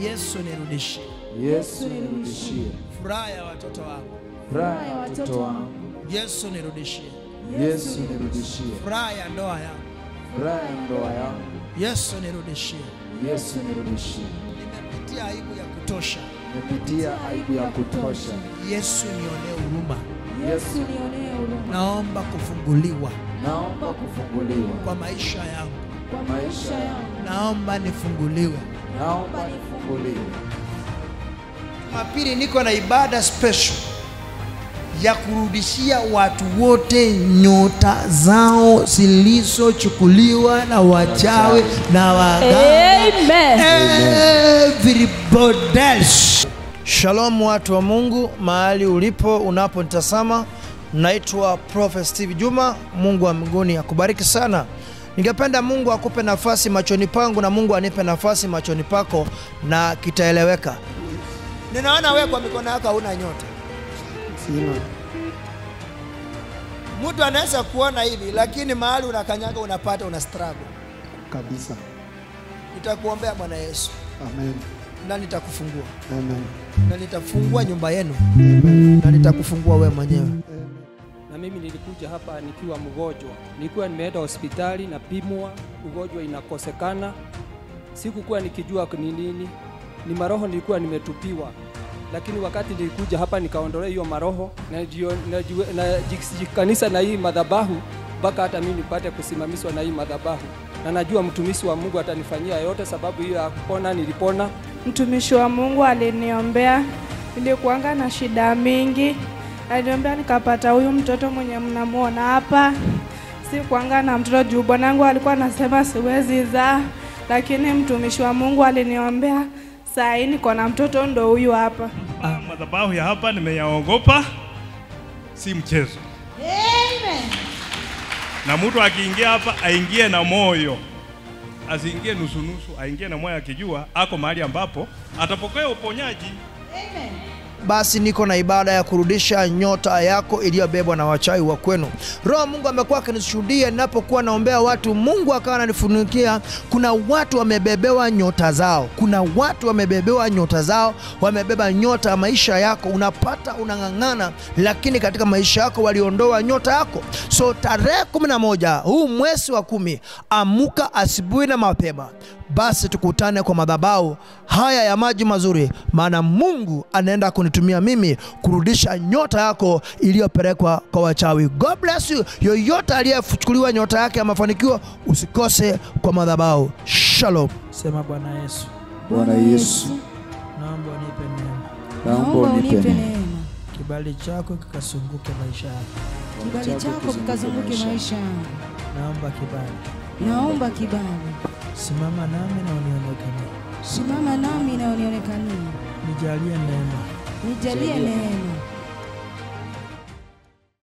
Yesu nirudishie. Yesu nirudishie. Furaha ya watoto wangu. Furaha ya watoto wangu. Yesu nirudishie. Yesu nirudishie. Furaha ya ndoa yangu. Furaha ya ndoa yangu. Yesu nirudishie. Yesu nirudishie. Nimepitia aibu ya kutosha. Nimepitia aibu ya kutosha. Yesu nionee huruma. Yesu nionee huruma. Naomba kufunguliwa. Naomba kufunguliwa. Kwa maisha yangu. Kwa maisha yangu. Naomba nifunguliwe. Naomba nifunguliwe. Jumapili niko na ibada special ya kurudishia watu wote nyota zao zilizochukuliwa na wachawi na waganga. Amen. Everybody else. Shalom watu wa Mungu, mahali ulipo unaponitazama. Naitwa Prophet Steve Juma. Mungu wa mbinguni akubariki sana. Ningependa Mungu akupe nafasi machoni pangu na Mungu anipe nafasi machoni pako na kitaeleweka. Ninaona wewe kwa mikono yako huna nyota. Sina. Mtu anaweza kuona hivi lakini mahali unakanyaga unapata una struggle. Kabisa. Nitakuombea Bwana Yesu. Amen. Na nitakufungua. Amen. Na nitafungua nyumba yenu. Amen. Na nitakufungua wewe mwenyewe. Amen. Na mimi nilikuja hapa nikiwa mgonjwa. Nilikuwa nimeenda hospitali na pimwa, ugonjwa inakosekana. Sikukuwa nikijua ni nini. Ni maroho nilikuwa nimetupiwa. Lakini wakati nilikuja hapa nikaondolewa hiyo maroho na kanisa na hii madhabahu mpaka hata mimi nipate kusimamishwa na hii madhabahu. Na najua mtumishi wa Mungu atanifanyia yote sababu hiyo ya kupona nilipona. Mtumishi wa Mungu aliniombea, nilikuanga na shida mingi. Aliniombea nikapata huyu mtoto mwenye mnamuona hapa. Sikuanga na mtoto juu bwanangu alikuwa anasema siwezi zaa, lakini mtumishi wa Mungu aliniombea. Saa hii niko na mtoto ndo huyu hapa. Madhabahu ya hapa nimeyaogopa, si mchezo. Amen. Na mtu akiingia hapa aingie na moyo. Asiingie nusu nusu, aingie na moyo akijua ako mahali ambapo atapokea uponyaji. Amen. Basi niko na ibada ya kurudisha nyota yako iliyobebwa na wachawi wa kwenu. Roho Mungu amekuwa akinishuhudia ninapokuwa naombea watu, Mungu akawa ananifunikia. Kuna watu wamebebewa nyota zao. Kuna watu wamebebewa nyota zao, wamebeba nyota ya maisha yako. Unapata unang'ang'ana, lakini katika maisha yako waliondoa nyota yako. So tarehe 11 huu mwezi wa 10, amuka asubuhi na mapema. Basi tukutane kwa madhabahu haya ya maji mazuri, maana Mungu anaenda kunitumia mimi kurudisha nyota yako iliyopelekwa kwa wachawi. God bless you. Yoyote aliyechukuliwa nyota yake ya mafanikio, usikose kwa madhabahu. Shalom. Sema Bwana Yesu. Bwana Yesu, naomba unipe neema. Naomba unipe neema. Kibali chako kikasunguke maisha yangu. Kibali chako kikazunguke maisha yangu. Naomba kibali. Naomba kibali. Simama nami na unionekanie. Simama nami na unionekanie. Nijalie neema. Nijalie neema.